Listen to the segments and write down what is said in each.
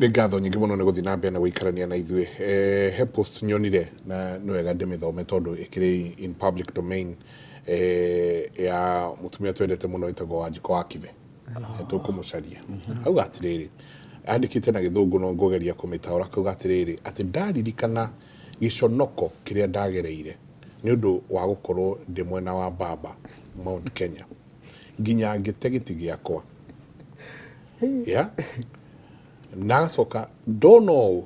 Nĩ ngatho nyingĩ mũno nĩ gũthiĩ na mbere na gũikarania na ithuĩ. He post nyonire na nĩ wega ndĩmĩthome tondũ ĩkĩrĩ in public domain, ya mũtumia twendete mũno wĩtagwo Wanjikũ wa Kibe. Nĩ tũkũmũcaria. Auga atĩrĩrĩ, andĩkĩte na Gĩthũngũ no ngũgeria kũmĩtaũra, akauga atĩrĩrĩ, atĩ ndaririkana gĩconoko kĩrĩa ndagereire nĩ ũndũ wa gũkorwo ndĩ mwena wa baba Mount Kenya nginya ngĩte gĩtĩ gĩakwa. Yeah? Na agacoka ndona ũũ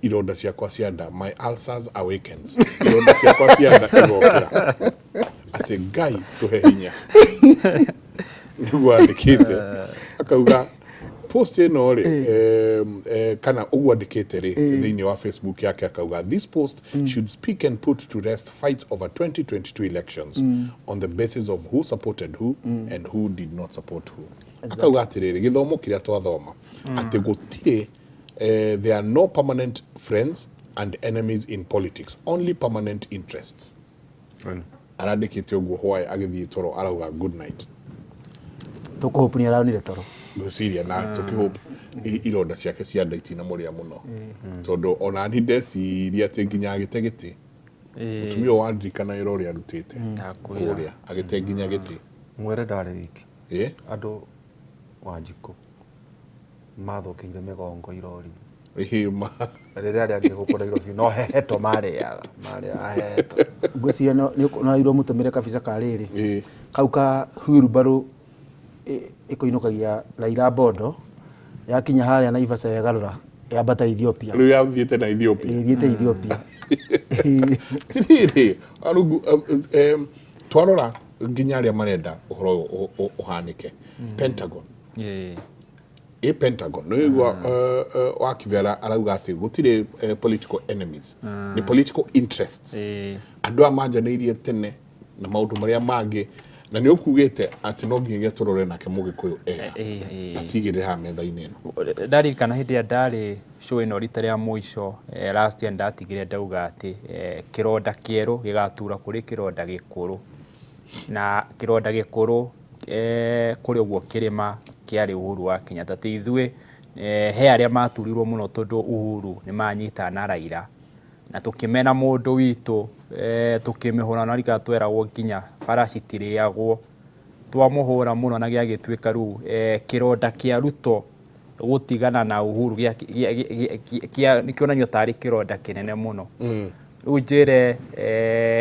ironda ciakwa cia nda, my ulcers awakens, ironda ciakwa cia nda igokĩra, atĩ Ngai tũhe hinya. Nĩguo andĩkĩte, akauga post ĩno rĩ, kana ũguo andĩkĩte rĩ thĩinĩ wa Facebook yake, akauga this post should speak and put to rest fights over 2022 elections on the basis of who supported who and who did not support who. Akauga atĩrĩrĩ, gĩthomo kĩrĩa twathoma atĩ gũtirĩ, there are no permanent friends and enemies in politics, only permanent interests. Arandĩkĩte ũguo hwaĩ agĩthiĩ toro, arauga good night. Tũkũhope nĩ aronire toro. Ngwĩciria na tũkĩhope ironda ciake cia nda itinamũrĩa mũno, tondũ ona ni ndeciria atĩ nginya agĩte gĩtĩ. Mũtumia ũyũ wandirikana wĩra ũrĩa arutĩte Ndakwĩra. kũrĩa agĩte nginya gĩtĩ. Mwere ndarĩ wiki. Andũ Wanjikũ mathũkĩire mĩgongo irori. Ĩhĩ, ma. Rĩrĩa arĩa angĩ gũkũ Nairobi no heheto marĩaga heheto. Ngwĩciria no irwo mũtũmĩre kabica ka rĩrĩ kau ka wheelbarrow ĩkũinũkagia Raila Bondo, yakinya harĩa Naivasha yagarũra yambata Ethiopia. Rĩu yathiĩte na Ethiopia. Ĩthiĩte Ethiopia. Tirĩrĩ arungu, twarora nginya arĩa marenda ũhoro ũyũ ũhanĩke, Pentagon. Ĩ Pentagon nĩ wĩigua wa Kibera arauga atĩ gũtirĩ political enemies, nĩ political interests. Andũ aya manjanĩirie tene na maũndũ marĩa mangĩ, na nĩ ũkugĩte atĩ no nginyagia tũrore nake Mũgĩkũyũ ega acigĩrĩre haha metha-inĩ ĩno. Ndaririkana hĩndĩ ĩrĩa ndarĩ show ĩno rita rĩa mũico, last year, ndatigire ndauga atĩ kĩronda kĩerũ gĩgatura kũrĩ kĩronda gĩkũrũ, na kĩronda gĩkũrũ kũrĩ ũguo kĩrĩma kĩarĩ Uhuru wa Kenyatta. Ti ithuĩ, he arĩa maturirwo mũno tondũ Uhuru nĩ manyitana na Raila na tũkĩmena mũndũ witũ, tũkĩmĩhũra na rika tweragwo nginya bara citirĩagwo, twamũhũra mũno na gĩagĩtuĩka rĩu kĩronda kĩa Ruto gũtigana na Uhuru nĩkĩonanio tarĩ kĩronda kĩnene mũno. Rĩu njĩre,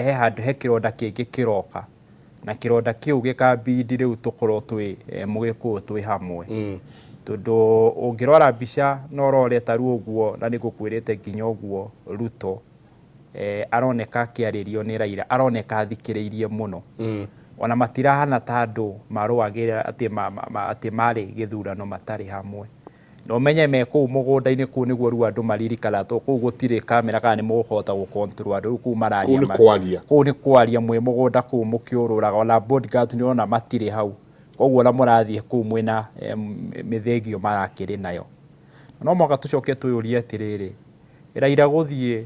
he handũ he kĩronda kĩngĩ kĩroka, na kĩronda kĩu gĩkabindi rĩu tũkorwo twĩ Mũgĩkũyũ twĩ hamwe, tondũ ũngĩrora mbica na ũrore ta rĩu ũguo, na nĩngũkwĩrĩte nginya ũguo Ruto aroneka akĩarĩrio nĩ Raila, aroneka athikĩrĩirie mũno. Ona matirahana ta andũ marũagĩrĩra atĩ atĩ marĩ gĩthurano matarĩ hamwe. Na ũmenye me kũu mũgũnda-inĩ kũu nĩguo rĩu andũ maririkanaga, tondũ kũu gũtirĩ kamera kana nĩ mũkũhota gũ control andũ, rĩu kũu mararia. Kũu nĩ kwaria. Kũu nĩ kwaria mwĩ mũgũnda kũu mũkĩũrũraga, ona bodyguards nĩ ũrona matirĩ hau. Koguo ona mũrathiĩ kũu mwĩna mĩthĩgio marakĩrĩ nayo. No mũhaka tũcoke twĩyũrie atĩrĩrĩ, Raila gũthiĩ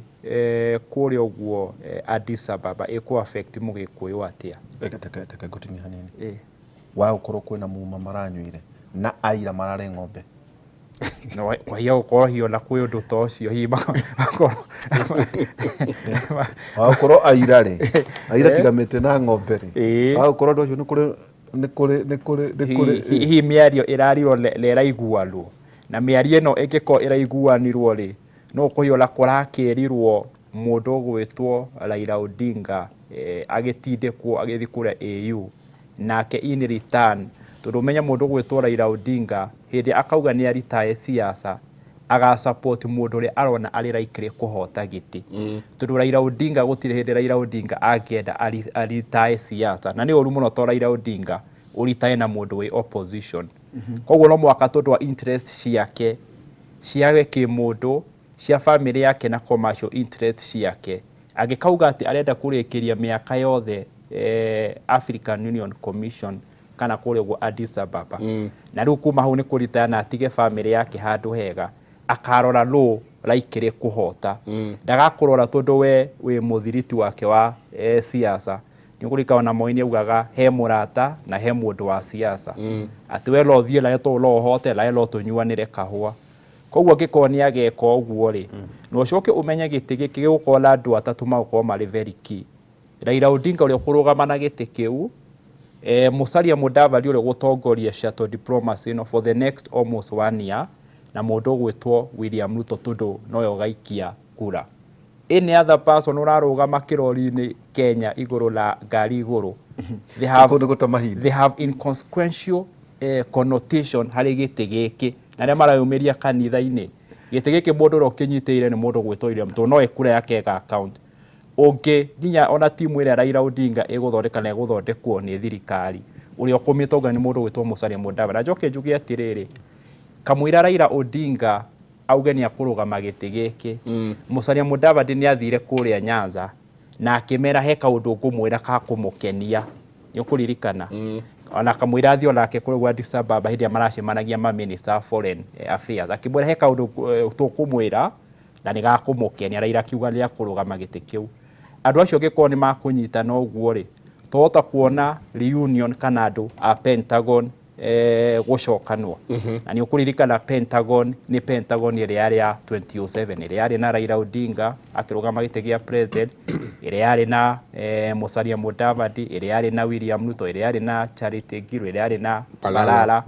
kũrĩa ũguo Addis Ababa ĩkũ affect Mũgĩkũyũ atĩa? Reke ngũtinie hanini. Wa gũkorwo kwĩna muma maranyuire na aira mararĩ ng'ombe. No kwahia gũkorwo hihi ona kwĩ ũndũ ta ũcio, hihi makorwo Wa gũkorwo aira rĩ, aira tiga mĩtĩ na ng'ombe rĩ. Wa gũkorwo andũ acio nĩ kũrĩ nĩ kũrĩ nĩ kũrĩ nĩ kũrĩ Hihi mĩario ĩrarirwo na ĩraiguanwo, na mĩario ĩno ĩngĩkorwo ĩraiguanirwo rĩ, no kũhiũra kũrakĩrirwo mũndũ ũgwĩtwo Raila Odinga agĩtindĩkwo agĩthiĩ kũrĩa AU, nake in return, tondũ ũmenye mũndũ ũgwĩtwo Raila Odinga hĩndĩ akauga nĩ aritae siasa, aga support mũndũ ũrĩa arona arĩ likely kũhota gĩtĩ, tondũ Raila Odinga gũtirĩ hĩndĩ Raila Odinga angĩenda aritae siasa, na nĩ ũru mũno to Raila Odinga ũritae na mũndũ wĩ opposition. Koguo no mũhaka tondũ wa interest ciake cia kĩmũndũ, cia famĩlĩ yake na commercial interest ciake, angĩkauga atĩ arenda kũrĩkĩria mĩaka yothe African Union Commission kana kũrĩa ũguo Addis Ababa, na rĩu kuma hau nĩ kũritaya na atige famĩlĩ yake handũ hega, akarora nũ likely kũhota. Ndagakũrora tondũ we wĩ mũthiriti wake wa siasa. Nĩ ũkũririkana ona Moi nĩ augaga he mũrata na he mũndũ wa siasa, atĩ we no ũthiĩ naye tondũ no ũhote nawe no tũnyuanĩre kahũa. Koguo angĩkorwo nĩ ageka ũguo rĩ, na ũcoke ũmenye gĩtĩ gĩkĩ gĩgũkorwo na andũ atatũ magũkorwo marĩ very key. Raila Odinga ũrĩa ũkũrũgama na gĩtĩ kĩu, Musalia Mudavadi ũrĩa ũgũtongoria shuttle diplomacy ĩno for the next almost one year, na mũndũ ũgwĩtwo William Ruto tondũ nowe ũgaikia kura. Any other person ũrarũgama kĩrori-inĩ Kenya igũrũ la ngari igũrũ, they have, Kũu nĩ gũte mahinda. they have inconsequential connotation harĩ gĩtĩ gĩkĩ. Na arĩa marayumĩria kanitha-inĩ, gĩtĩ gĩkĩ mũndũ ũrĩa ũkĩnyitĩrĩire nĩ mũndũ ũgwĩtwo William Ruto, nowe kura yake ĩga count. Ũngĩ nginya ona timu ĩrĩa Raila Odinga ĩgũthondeka na ĩgũthondekwo nĩ thirikari, ũrĩa ũkũmĩtongoria nĩ mũndũ ũgwĩtwo Musalia Mudavadi. Na njoke njuge atĩrĩrĩ, kamũira Raila Odinga auge nĩ akũrũgama gĩtĩ gĩkĩ, Musalia Mudavadi nĩ athire kũrĩa Nyanza na akĩmera he kaũndũ ngũmwĩra ka kũmũkenia. Nĩ ũkũririkana? Ona kamũira athiĩ onake kũrĩa Addis Ababa hĩndĩ ĩrĩa maracemanagia ma minister of foreign affairs, akĩmwĩra he kaũndũ tũkũmwĩra na nĩ gakũmũkenia. Raila akiuga nĩ akũrũgama gĩtĩ kĩu. Andũ acio angĩkorwo nĩ makũnyitana ũguo rĩ, twahota kuona reunion kana andũ a Pentagon gũcokanwo. Na nĩ ũkũririkana Pentagon nĩ Pentagon ĩrĩa yarĩ ya 2007, ĩrĩa yarĩ na Raila Odinga akĩrũgama gĩtĩ gĩa president, ĩrĩa yarĩ na Musalia Mudavadi, ĩrĩa yarĩ na William Ruto, ĩrĩa yarĩ na Charity Ngilu, ĩrĩa yarĩ na Balala. Balala.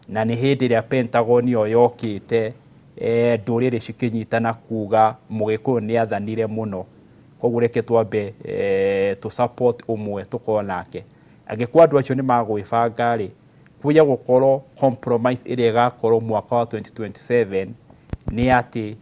Na nĩ hĩndĩ ĩrĩa Pentagon ĩyo yokĩte, ndũrĩrĩ cikĩnyitana kuga Mũgĩkũyũ nĩ athanire mũno, koguo reke twambe tũ support ũmwe tũkorwo nake. Angĩkorwo andũ acio nĩ magwĩbanga rĩ, kuya gũkorwo compromise ĩrĩa ĩgakorwo mwaka wa 2027 nĩ atĩ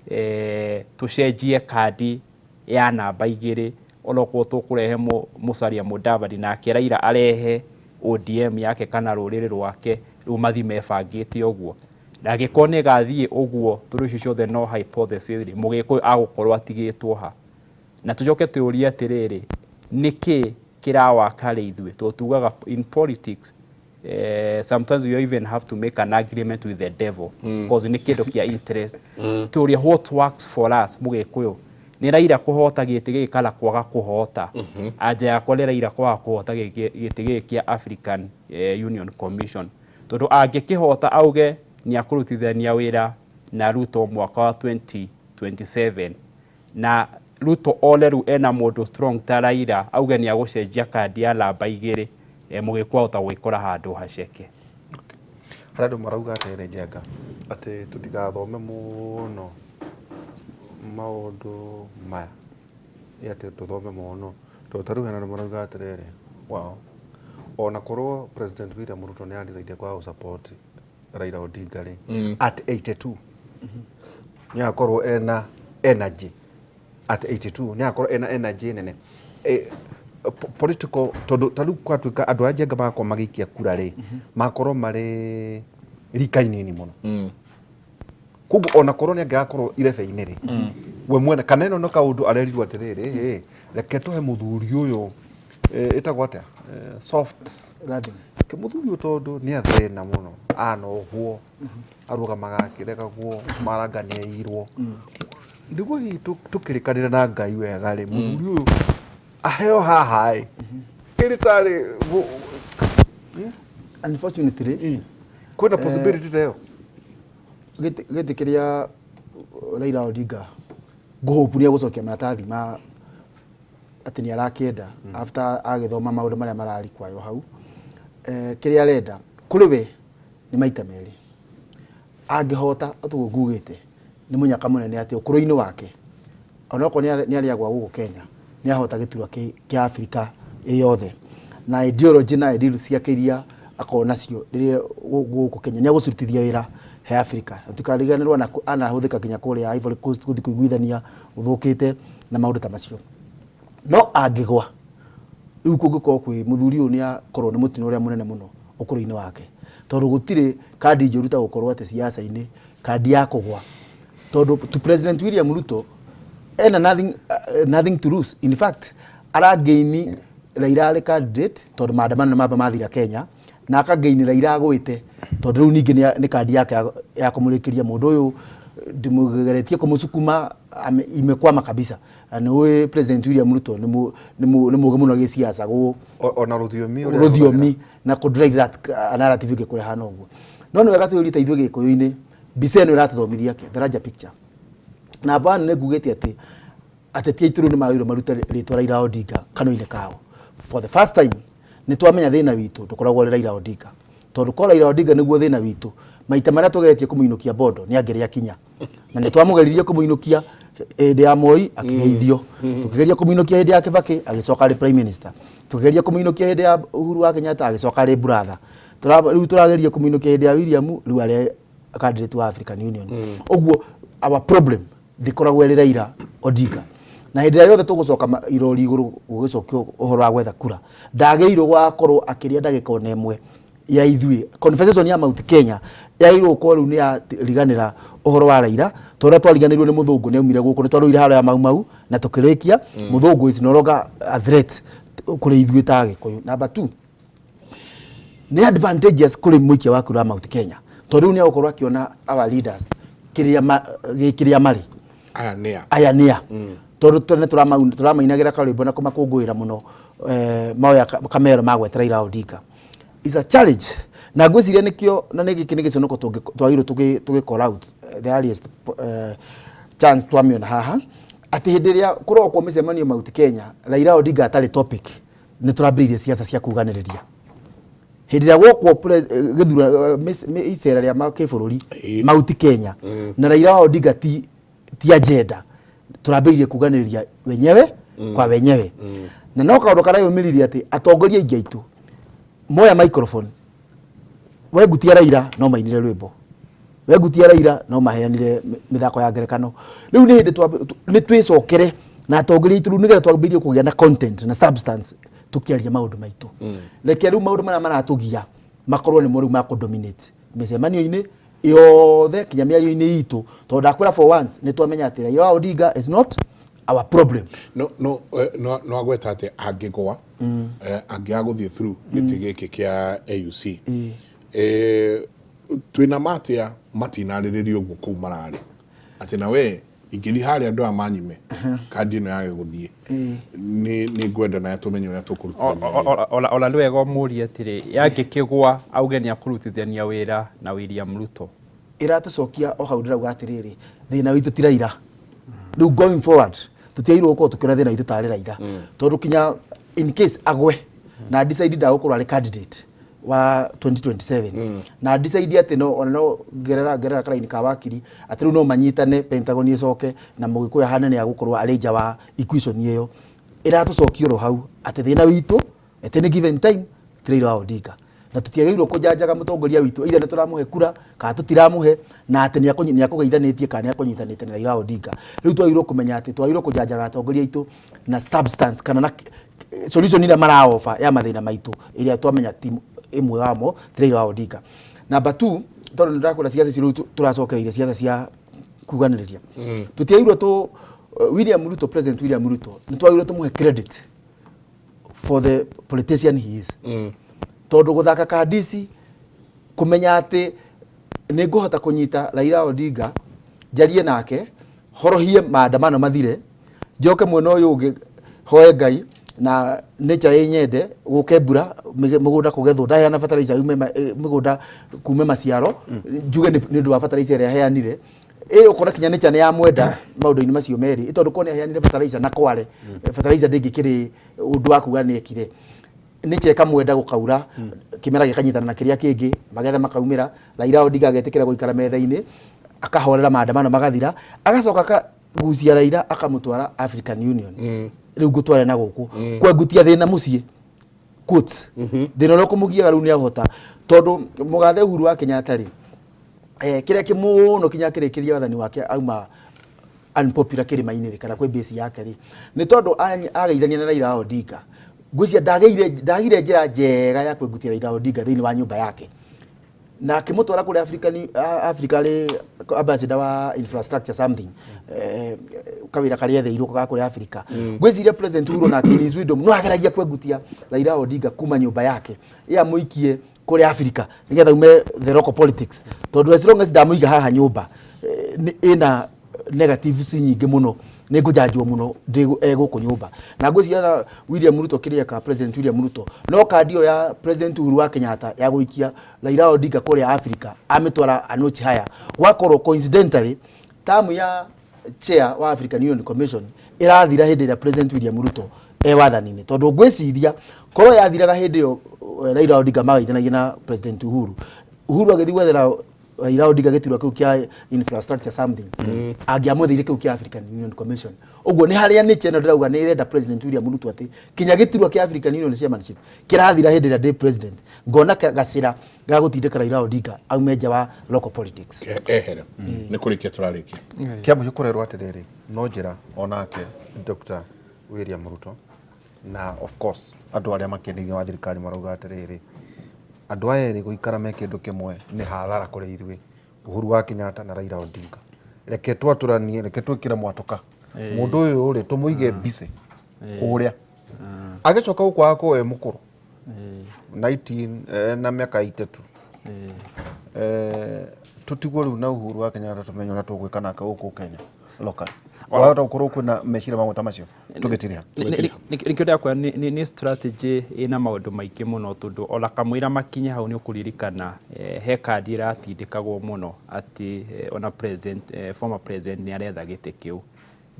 tũcenjie kandi ya namba igĩrĩ, onokorwo tũkũrehe Musalia Mudavadi nake Raila arehe ODM yake kana rũrĩrĩ rwake, rĩu mathiĩ mebangĩte ũguo. Na angĩkorwo nĩ ĩgathiĩ ũguo, tondũ icio ciothe no hypothesis rĩ, Mũgĩkũyũ agũkorwo atigĩtwo ha? Na tũcoke twĩyũrie atĩrĩrĩ, nĩkĩ kĩrawaka rĩ ithuĩ? Tondũ tugaga in politics, sometimes you even have to make an agreement with the devil, because nĩ kĩndũ kĩa interest. Tũrie what works for us Mũgĩkũyũ? Nĩ Raila kũhota gĩtĩ gĩkĩ kana kwaga kũhota? Anja yakwa nĩ Raila kwaga kũhota gĩtĩ gĩkĩ kĩa African Union Commission. Tondũ angĩkĩhota auge nĩ akũrutithania wĩra na Ruto mwaka wa 2027, na Ruto one rĩu ena mũndũ strong ta Raila auge nĩ agũcenjia kandi ya namba igĩrĩ, Mũgĩkũyũ ahota gwĩkora handũ haceke. Harĩ andũ marauga atĩrĩrĩ Njenga, atĩ tũtigathome mũno maũndũ maya, ĩ atĩ tũthome mũno, tondũ ta rĩu hena andũ marauga atĩrĩrĩ, wow, ona korwo President William Ruto nĩ a decide kwaga gũ support Raila Odinga rĩ, at 82 nĩ agakorwo ena energy, at 82 nĩ agakorwo ena energy nene political, tondũ ta rĩu kwatuĩka andũ a Njenga magakorwo magĩikia kura rĩ, magakorwo marĩ rika inini mũno. Koguo ona korwo nĩ angĩgakorwo irebe-inĩ rĩ, we mwene kana ĩno nĩ kaũndũ arerirwo atĩrĩrĩ, ĩ, reke tũhe mũthuri ũyũ, ĩtagwo atĩa, soft Landing. Ke mũthuri ũyũ tondũ nĩ athĩna mũno, anohwo, arũgamaga akĩregagwo, maranga nĩ aiyirwo. Nĩguo hihi tũkĩrĩkanĩre na Ngai wega rĩ, mũthuri ũyũ aheo haha ĩ, ĩrĩ tarĩ Unfortunately, kwĩna possibility ta ĩyo? Gĩtĩ kĩrĩa Raila Odinga ngũhope nĩ egũcokia maratathi ma atĩ nĩ arakĩenda after agĩthoma maũndũ marĩa mararikwayo hau. Kĩrĩa arenda kũrĩ we nĩ maita merĩ. Angĩhota ũguo ngugĩte nĩ mũnyaka mũnene atĩ ũkũrũ-inĩ wake onokorwo nĩ arĩagwa gũkũ Kenya nĩ ahota gĩturwa kĩa Afrika ĩ yothe, na ideology na ideals ciake iria akorwo nacio rĩrĩa gũkũ Kenya nĩ agũcirutithia wĩra he Afrika. Na tũtikariganĩrwo anahũthĩka nginya kũrĩa Ivory Coast gũthiĩ kũiguithania gũthũkĩte na maũndũ ta macio. No angĩgwa rĩu kũngĩkorwo kwĩ mũthuri ũyũ nĩ akorwo nĩ mũtino ũrĩa mũnene mũno ũkũrũ-inĩ wake, tondũ gũtirĩ kandi njũru ta gũkorwo atĩ siasa-inĩ kandi ya kũgwa, tondũ to President William Ruto ena nothing to lose. In fact aragaini Raila arĩ candidate tondũ maandamano nĩ mamba mathira Kenya, na akagaini Raila agwĩte tondũ rĩu ningĩ nĩ kandi yake ya kũmũrĩkĩria mũndũ ũyũ ndĩmũgeretie kũmũcukuma imekwama kabisa. Na nĩ ũĩ President William Ruto nĩ mũgĩ mũno gĩsiasa Ona rũthiomi ũrĩa rũthiomi na kũ drive that narrative ĩngĩ kũrehana ũguo. No nĩ wega twĩyũrie ta ithuĩ Gĩkũyũ-inĩ, Mbica ĩno ĩratũthomithia atĩa? The larger picture. Namba one, nĩ ngugĩte atĩ ateti aitũ rĩu nĩ magĩrĩirwo marute rĩtwa Raila Odinga kanua-inĩ kao. For the first time nĩ twamenya thĩna witũ ndũkoragwo ũrĩ Raila Odinga, tondũ korwo Raila Odinga nĩguo thĩna witũ, maita marĩa tũgeretie kũmũinũkia Bondo nĩ angĩrĩ akinya. Na nĩ twamũgeririe kũmũinũkia hĩndĩ ya Moi, akĩgeithio. Tũkĩgeria kũmũinũkia hĩndĩ ya Kibaki, agĩcoka arĩ prime minister. Tũkĩgeria kũmũinũkia hĩndĩ ya Uhuru wa Kenyatta, agĩcoka arĩ brother. Rĩu tũrageria kũmũinũkia hĩndĩ ya William, rĩu arĩ candidate wa African Union. Ũguo our problem ndĩkoragwo ĩrĩ Raila Odinga. Na hĩndĩ ĩrĩa yothe tũgũcoka irori igũrũ gũgĩcokio ũhoro wa gwetha kura, ndagĩrĩirwo gwakorwo akĩrĩa ndagĩka ona ĩmwe ya ithuĩ. Conversation ya Mount Kenya yagĩrĩirwo gũkorwo rĩu nĩ yariganĩra ũhoro wa Raila, tondũ ũrĩa twariganĩirwo nĩ mũthũngũ nĩ aumire gũkũ, nĩ twarũire haro ya Mau Mau na tũkĩrĩkia. Mũthũngũ is no longer a threat kũrĩ ithuĩ ta Agĩkũyũ. Number two, nĩ advantageous kũrĩ mũikia wa kura Mount Kenya, tondũ rĩu nĩ egũkorwo akĩona our leaders kĩrĩa kĩrĩa marĩ. Aya nĩa? Aya nĩa, tondũ tene tũramainagĩra karwĩmbo na kũmakũngũĩra mũno, maoya kamero magweta Raila Odinga. Is a challenge, na ngwĩciria nĩkĩo na nĩ gĩkĩ nĩ gĩconoko twagĩrĩirwo tũgĩ call out the earliest chance twamĩona haha, atĩ hĩndĩ ĩrĩa kũrokwo mĩcemanio Mount Kenya, Raila Odinga atarĩ topic, nĩ tũrambĩrĩirie ciaca cia kuganĩrĩria. Hĩndĩ ĩrĩa gwokwo gĩthura icera rĩa kĩbũrũri Mount Kenya na Raila Odinga ti agenda, tũrambĩrĩirie kuganĩrĩria wenyewe kwa wenyewe. Na no kaũndũ kareyumĩririe atĩ atongoria aingĩ aitũ moya microphone, wengutia Raila no mainire rwĩmbo, wengutia Raila no maheanire mĩthako ya ngerekano. Rĩu nĩ hĩndĩ nĩ twĩcokere na atongoria aitũ rĩu, nĩgetha twambĩrĩrie kũgĩa na content na substance tũkĩaria maũndũ maitũ. Reke rĩu maũndũ marĩa maratũgia makorwo nĩmo rĩu makũdominate mĩcemanio-inĩ yothe kinya mĩario-inĩ itũ, tondũ ndakwĩra, for once nĩ twamenya atĩ Raila Odinga is not our problem. No agweta atĩ angĩgwa, angĩaga gũthiĩ through gĩtĩ gĩkĩ kĩa AUC, twĩna matia matinarĩrĩria ũguo kũu mararĩ atĩ na we ingĩthiĩ harĩa andũ aya manyime kandi ĩno yage gũthiĩ, nĩ ngwenda naye tũmenye ũrĩa tũkũrutithania wĩra. Ona nĩ wega ũmũrie atĩrĩ, yangĩkĩgwa auge nĩ akũrutithania wĩra na William Ruto. Ĩratũcokia o hau ndĩrauga atĩrĩrĩ, thĩna witũ ti Raila. Rĩu going forward tũtiagĩrĩirwo gũkorwo tũkĩona thĩna witũ tarĩ Raila, tondũ kinya in case agwe na decide ndagũkorwo arĩ candidate wa 2027 na decide atĩ no ona no ngerera karaini ka wakiri atĩ rĩu no manyitane Pentagon ĩcoke na Mũgĩkũyũ ahane nĩ agũkorwo arĩ nja wa equation ĩyo, ĩratũcokia oro hau atĩ thĩna witũ at any given time ti Raila Odinga, na tũtiagĩrĩirwo kũjanjaga mũtongoria witũ either nĩ tũramũhe kura kana tũtiramũhe, na atĩ nĩ akũgeithanĩtie kana nĩ akũnyitanĩte na Raila Odinga. Rĩu twagĩrĩirwo kũmenya atĩ twagĩrĩirwo kũjanjaga atongoria aitũ na substance kana na solution ĩrĩa maraoba ya mathĩna maitũ, ĩrĩa twamenya ti ĩmwe wamo ti Raila Odinga. Number two, tondũ nĩ ndakwĩra ciaca ici rĩu tũracokereire ciaca cia kuganĩrĩria, tũtiagĩrĩirwo tũ William Ruto, President William Ruto, nĩ twagĩrĩirwo tũmũhe credit for the politician he is, tondũ gũthaka kandi ici, kũmenya atĩ nĩ ngũhota kũnyita Raila Odinga, njarie nake, horohie maandamano mathire, njoke mwena ũyũ ũngĩ hoe Ngai na nature ĩnyende gũke mbura, mũgũnda kũgethwo, ndaheana fertilizer yume mũgũnda kume maciaro, njuge nĩ ũndũ wa fertilizer ĩrĩa heanire. Ĩ ũkona kinya nature nĩ yamwenda maũndũ-inĩ macio merĩ, tondũ korwo nĩ aheanire fertilizer na kware fertilizer ndĩngĩkĩrĩ ũndũ wa kuga nĩ ekire, nature ĩkamwenda, gũkaura, kĩmera gĩkanyitana na kĩrĩa kĩngĩ, magetha makaumĩra, Raila Odinga agetĩkĩra gũikara metha-inĩ, akahorera, maandamano magathira, agacoka akagucia Raila akamũtwara African Union. Rĩu ngũtware na gũkũ kwengutia thĩna mũciĩ, quotes, thĩna ũrĩa ũkũmũgiaga rĩu nĩ ahota, tondũ mũgathe Uhuru wa Kenyatta rĩ, kĩrĩa kĩmũno kinya akĩrĩkĩria wathani wake auma unpopular kĩrĩma-inĩ rĩ, kana kwĩ base yake rĩ, nĩ tondũ ageithania na Raila Odinga. Ngwĩciria ndagire njĩra njega ya kwĩngutia Raila Odinga thĩinĩ wa nyũmba yake na akĩmũtwara kũrĩa Africa arĩ ambassador wa infrastructure something, kawĩra karĩa etheirwo ga kũrĩa Africa. Ngwĩciria President Uhuru nake in his wisdom no ageragia kwengutia Raila Odinga kuma nyũmba yake ĩ amũikie kũrĩa Africa nĩgetha ume the local politics, tondũ as long as ndamũiga haha nyũmba, ĩna negatives nyingĩ mũno. Nĩ ngũjanjwo mũno ndĩ gũkũ nyũmba. Na ngwĩciria na William Ruto kĩrĩa eka President William Ruto no kandi ĩyo ya President Uhuru wa Kenyatta ya gũikia Raila Odinga kũrĩa Africa amĩtwara a notch higher, gwakorwo coincidentally term ya chair wa African Union Commission ĩrathira hĩndĩ ĩrĩa President William Ruto e wathani-inĩ, tondũ ngwĩciria korwo yathiraga hĩndĩ ĩyo Raila Odinga magaithanagia na President Uhuru, Uhuru agĩthiĩ gwethera Raila Odinga gĩturwa kĩu kĩa infrastructure something, angĩamwetheire kĩu kĩa African Union Commission. Ũguo nĩ harĩa nĩ ĩno ndĩrauga nĩ ĩrenda President William Ruto atĩ kinya gĩturwa kĩa African Union chairmanship kĩrathira hĩndĩ ĩrĩa ndĩ president, ngona gacĩra ga gũtindĩka Raila Odinga aume nja wa local politics. Ehere nĩ kũrĩkia tũrarĩkia. Kĩa mũico kũrerwo atĩrĩrĩ, no njĩra onake Dr. William Ruto na of course andũ arĩa makĩrĩ thĩinĩ wa thirikari marauga atĩrĩrĩ, andũ aya erĩ gũikara me kĩndũ kĩmwe nĩ hathara kũrĩ ithuĩ, Uhuru wa Kenyatta na Raila Odinga. Reke twatũranie, reke twĩkĩre mwatũka mũndũ ũyũ rĩ, tũmũige busy kũrĩa, agĩcoka gũkũ agakorwo e mũkũrũ 19 na mĩaka 82, tũtigwo rĩu na Uhuru wa Kenyatta, tũmenye ũrĩa tũgwĩka nake gũkũ Kenya local. Wahota gũkorwo kwĩna meciria mamwe ta macio tũgĩtirĩha. Nĩkĩo ndĩrakwĩra nĩ strategy ĩna maũndũ maingĩ mũno, tondũ ona kamũira makinye hau nĩ ũkũririkana he kandi ĩratindĩkagwo mũno atĩ ona president, former president nĩ aretha gĩtĩ kĩu,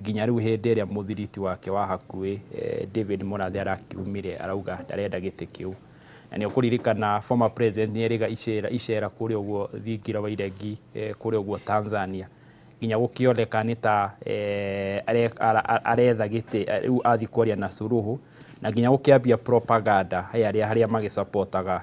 nginya rĩu hĩndĩ ĩrĩa mũthiriti wake wa hakuhĩ David Mũrathe arakiumire arauga ndarenda gĩtĩ kĩu. Na nĩ ũkũririkana former president nĩ erĩga icera icera kũrĩa ũguo thingira wa Iregi, kũrĩa ũguo Tanzania, nginya gũkĩoneka nĩ ta aretha gĩtĩ rĩu athiĩ kwaria na Suluhu, na nginya gũkĩambia propaganda he arĩa magĩsupportaga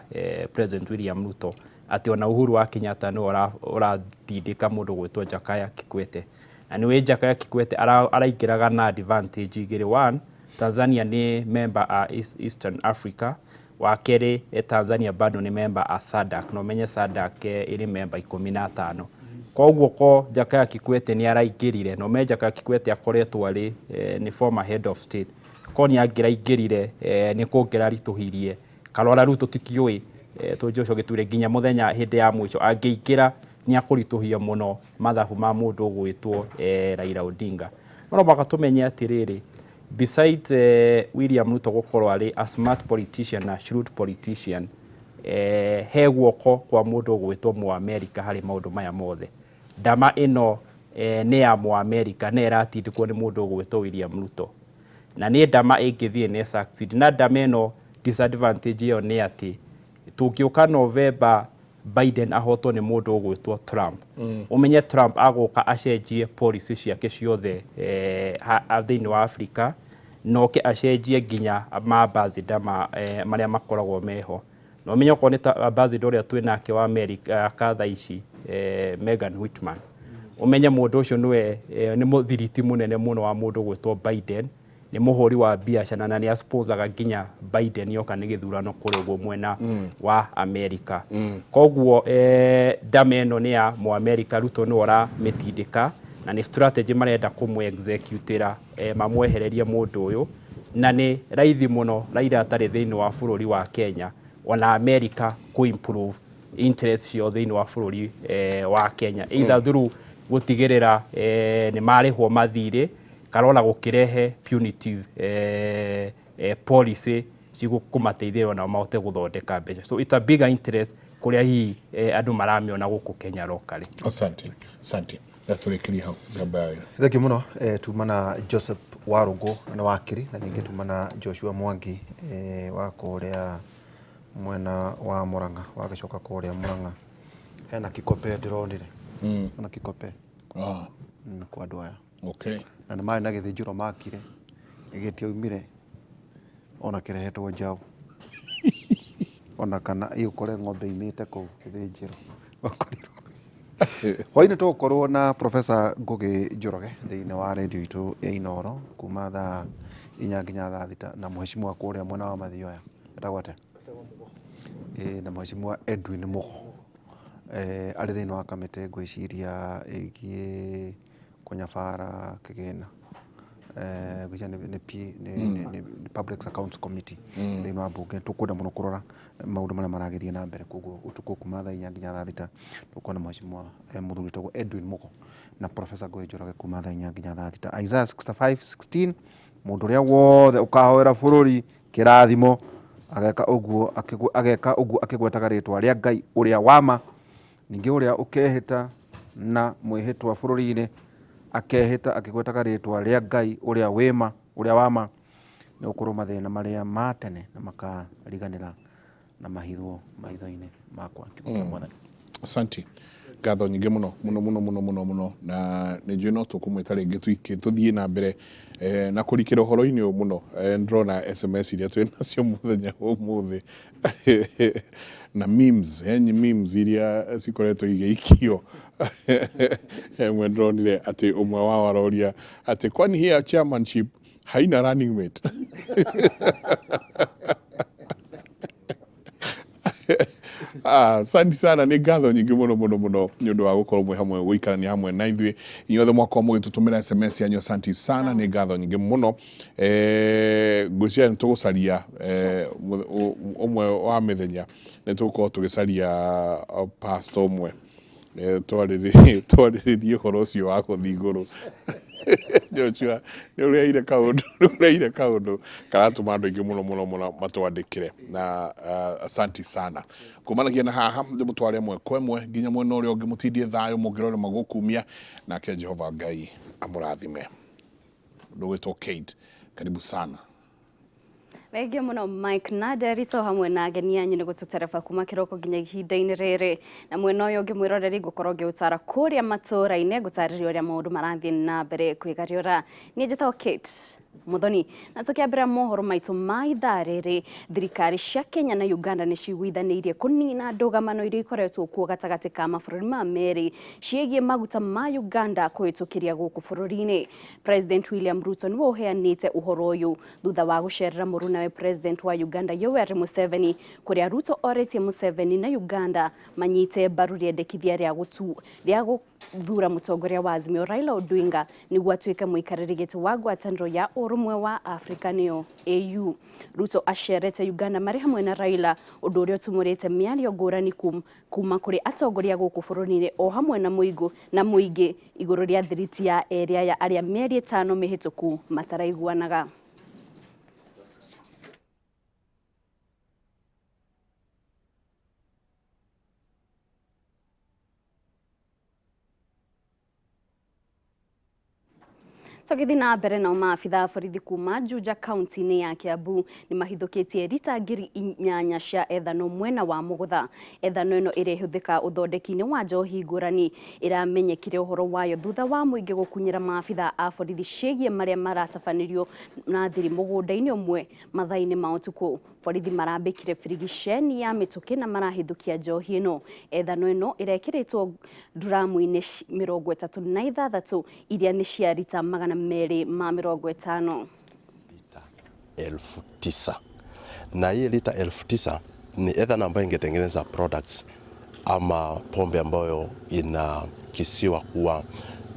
President William Ruto atĩ ona Uhuru wa Kenyatta nĩwe ũratindĩka mũndũ gwĩtwo Jakaya Kikwete. Na nĩwe Jakaya Kikwete araingĩraga na advantage igĩrĩ. One, Tanzania nĩ member a Eastern Africa. Wa kerĩ, Tanzania bado nĩ member a SADC, na ũmenye SADC ĩrĩ member 15. Koguo ko Jakaya Kikwete nĩ araingĩrire, na ũmenye Jakaya Kikwete akoretwo arĩ nĩ former head of state, ko nĩ angĩraingĩrire nĩ kũngĩraritũhirie karora. Rĩu tũtikĩũĩ tũnjũ ũcio gĩture nginya mũthenya hĩndĩ ya mũico angĩingĩra nĩ akũritũhia mũno mathabu ma mũndũ ũgwĩtwo Raila Odinga. No mũhaka tũmenye atĩrĩrĩ, besides William Ruto gũkorwo arĩ a smart politician na shrewd politician, he guoko kwa mũndũ ũgwĩtwo Mũamerika harĩ maũndũ maya mothe. Ndama ĩno nĩ ya Mũamerika na ĩratindĩkwo nĩ mũndũ ũgwĩtwo William Ruto, na nĩ ndama ĩngĩthiĩ nĩ succeed. Na ndama ĩno disadvantage ĩyo nĩ atĩ tũngĩũka November Biden ahotwo nĩ mũndũ ũgwĩtwo Trump, ũmenye Trump agũka acenjie policy ciake ciothe thĩinĩ wa Africa, na oke acenjie nginya ma ambassador marĩa makoragwo meho. Na ũmenye okorwo nĩ ta ambassador ũrĩa twĩ nake wa America ka thaa ici, Megan Whitman, ũmenye mũndũ ũcio nĩwe nĩ mũthiriti mũnene mũno wa mũndũ ũgwĩtwo Biden, nĩ mũhũri wa biacara na nĩ asponsaga nginya Biden yoka nĩ gĩthurano kũrĩa ũguo mwena wa America. Koguo ndama ĩno nĩ ya Mũamerika, Ruto nĩwe ũramĩtindĩka, na nĩ strategy marenda kũmũ executĩra mamwehererie mũndũ ũyũ. Na nĩ raithi mũno Raila atarĩ thĩinĩ wa bũrũri wa Kenya ona America kũ improve interest ciao thĩinĩ wa bũrũri wa Kenya, either through gũtigĩrĩra nĩ marĩhwo mathirĩ kana ona gũkĩrehe punitive policy cigũkũmateithĩrĩria onao mahote gũthondeka mbeca. So it's a bigger interest kũrĩa hihi andũ maramĩona gũkũ Kenya locally. Asante, asante. Tũrĩkĩrie hau njamba ya wĩra. Thengiũ mũno. Tuma na Joseph Warũngũ na wakiri, na ningĩ tuma na Joshua Mwangi wa kũrĩa mwena wa Murang'a. Wagĩcoka kũrĩa Murang'a hena kikope ndĩronire, hena kikope kwa andũ aya na nĩ marĩ na gĩthĩnjĩro makire gĩtiaumire ona kĩrehetwo njaũ ona kana ĩũkore ng'ombe imĩte kũu gĩthĩnjĩro wakorirwo. Hwainĩ tũgũkorwo na Professor Ngũgĩ Njoroge thĩinĩ wa redio itũ ya Inoro kuma thaa 4 nginya thaa 6, na mheshimiwa kũrĩa mwena wa Mathioya etagwo atĩa? Ĩĩ, na mheshimiwa Edwin Mugo arĩ thĩinĩ wa kamĩtĩ ngwĩciria ĩgiĩ kũnyabara kĩgĩna. Ngwĩciria nĩ Public Accounts Committee thĩinĩ wa mbunge. Tũkwenda mũno kũrora maũndũ marĩa maragĩthiĩ na mbere, koguo ũtukũ kuma thaa 4 nginya thaa 6 tũgũkorwo na mheshimiwa mũthuri wĩtagwo Edwin Mugo na Professor Ngũĩ Njoroge kuma thaa 4 nginya thaa 6. Isaiah 65:16, mũndũ ũrĩa wothe ũkahoera bũrũri kĩrathimo ageka ũguo ageka ũguo akĩgwetaga rĩtwa rĩa Ngai ũrĩa wa ma, ningĩ ũrĩa ũkehĩta na mwĩhĩtwa bũrũri-inĩ akehĩta akĩgwetaga rĩtwa rĩa Ngai ũrĩa wĩma ũrĩa wa ma, nĩ gũkorwo mathĩna marĩa ma tene na makariganĩra na mahithwo maitho-inĩ makwa. Kiugo kĩa Mwathani. Asante, ngatho nyingĩ mũno mũno mũno mũno mũno mũno, na nĩ njũĩ no tũkũmwĩta rĩngĩ tuike tũthiĩ na mbere na kũrikĩra ũhoro-inĩ ũyũ mũno. Ndĩrona SMS iria twĩ nacio mũthenya ũmũthĩ na memes, he memes iria cikoretwo igĩikio. Ĩmwe ndĩronire atĩ ũmwe wao aroria atĩ kwani hii ya chairmanship haina running mate? Asante sana, nĩ ngatho nyingĩ mũno mũno mũno nĩ ũndũ wa gũkorwo mwĩ hamwe, gũikarania hamwe na ithuĩ inyuothe mwakorwo mũgĩtũtũmĩra SMS yanyu. Asante sana, nĩ ngatho nyingĩ mũno. Ngwĩciria nĩ tũgũcaria ũmwe wa mĩthenya, nĩ tũgũkorwo tũgĩcaria pastor ũmwe, twarĩrĩrie ũhoro ũcio wa gũthiĩ igũrũ. Joshua, nĩ ũreheire kaũndũ, nĩ ũreheire kaũndũ karatũma andũ aingĩ mũno mũno mũno matwandĩkĩre na asanti sana. Kumanagia na haha ndĩmũtware ĩmwe kwa ĩmwe nginya mwena ũrĩa ũngĩ, mũtindie thayũ mũngĩrore magũkumia, nake Jehova Ngai amũrathime. Ũndũ ũgwĩtwo Kate, karibu sana. Thengiũ mũno Mike na Nderito hamwe na ageni anyu nĩ gũtũtereba kuma kĩroko nginya ihinda-inĩ rĩrĩ. Na mwena ũyũ ũngĩ mwĩroreri ngũkorwo ngĩũtara kũrĩa matũũra-inĩ, ngũtarĩria ũrĩa maũndũ marathiĩ na mbere kwĩgariũra. Niĩ njĩtagwo Kate Muthoni, na tũkĩambĩrĩra mohoro maitũ ma ithaa rĩrĩ, thirikari cia Kenya na Uganda nĩ ciguithanĩirie kũnina ndũgamano iria ikoretwo kuo gatagatĩ ka mabũrũri ma merĩ ciĩgiĩ maguta ma Uganda kũhĩtũkĩria gũkũ bũrũri-inĩ. President William Ruto nĩwe ũheanĩte ũhoro ũyũ thutha wa gũcerera mũrunawe President wa Uganda Yoweri Museveni, kũrĩa Ruto orĩtie Museveni na Uganda manyite mbaru rĩendekithia rĩa gũthura mũtongoria wa Azimio Raila Odinga nĩguo atuĩke mũikarĩri gĩtĩ wa ngwatanĩro ya ũrũmwe wa Afrika nĩyo AU. Ruto acerete Uganda marĩ hamwe na Raila, ũndũ ũrĩa ũtumũrĩte mĩario ngũrani kuma kũrĩ atongoria gũkũ bũrũri-inĩ o hamwe na mũingũ na mũingĩ igũrũ rĩa thiriti ya erĩ aya arĩa mĩeri 5 mĩhĩtũku mataraiguanaga. Tũgĩthiĩ na mbere, nao maabitha a borithi kuma Juja kaunti-inĩ ya Kiambu nĩ mahithũkĩtie rita 8,000 cia ethano mwena wa Mũgũtha. Ethano ĩno ĩrĩa ĩhũthĩkaga ũthondeki-inĩ wa njohi ngũrani ĩramenyekire ũhoro wayo thutha wa mũingĩ gũkunyĩra maabitha a borithi ciĩgiĩ marĩa maratabanĩrio na thiri mũgũnda-inĩ ũmwe mathaa-inĩ ma ũtukũ. Borithi marambĩkire birigiceni ya mĩtũkĩ na marahithũkia njohi ĩno. Ethano ĩno ĩrekĩrĩtwo nduramu-inĩ 36 iria nĩ cia rita 250. Lita 9,000, na hii lita 9,000 ni ethanol ambayo ingetengeneza products ama pombe ambayo inakisiwa kuwa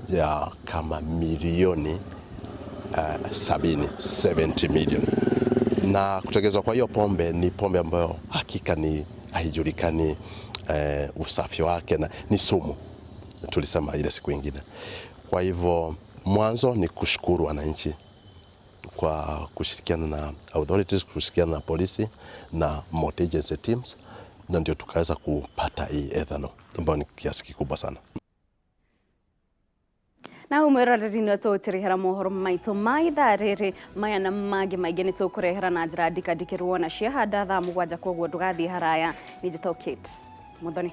ya kama milioni 70, 70 million. Na kutengenezwa kwa hiyo pombe ni pombe ambayo hakika ni haijulikani usafi wake na ni sumu, tulisema ile siku ingine. Kwa hivyo mwanzo ni kushukuru wananchi kwa kushirikiana na authorities, kushirikiana na polisi na multi agency teams, na ndio tukaweza kupata hii ethanol ambayo ni kiasi kikubwa sana. Na mwĩroreri nĩ tũgũtũrehera mohoro maitũ ma ithaa rĩrĩ. Maya na mangĩ maingĩ nĩ tũkũrehera na njĩra ndikandikĩrwo na ciahanda thaa 7, koguo ndũgathiĩ haraya. Nĩ njĩtagwo Kate Muthoni.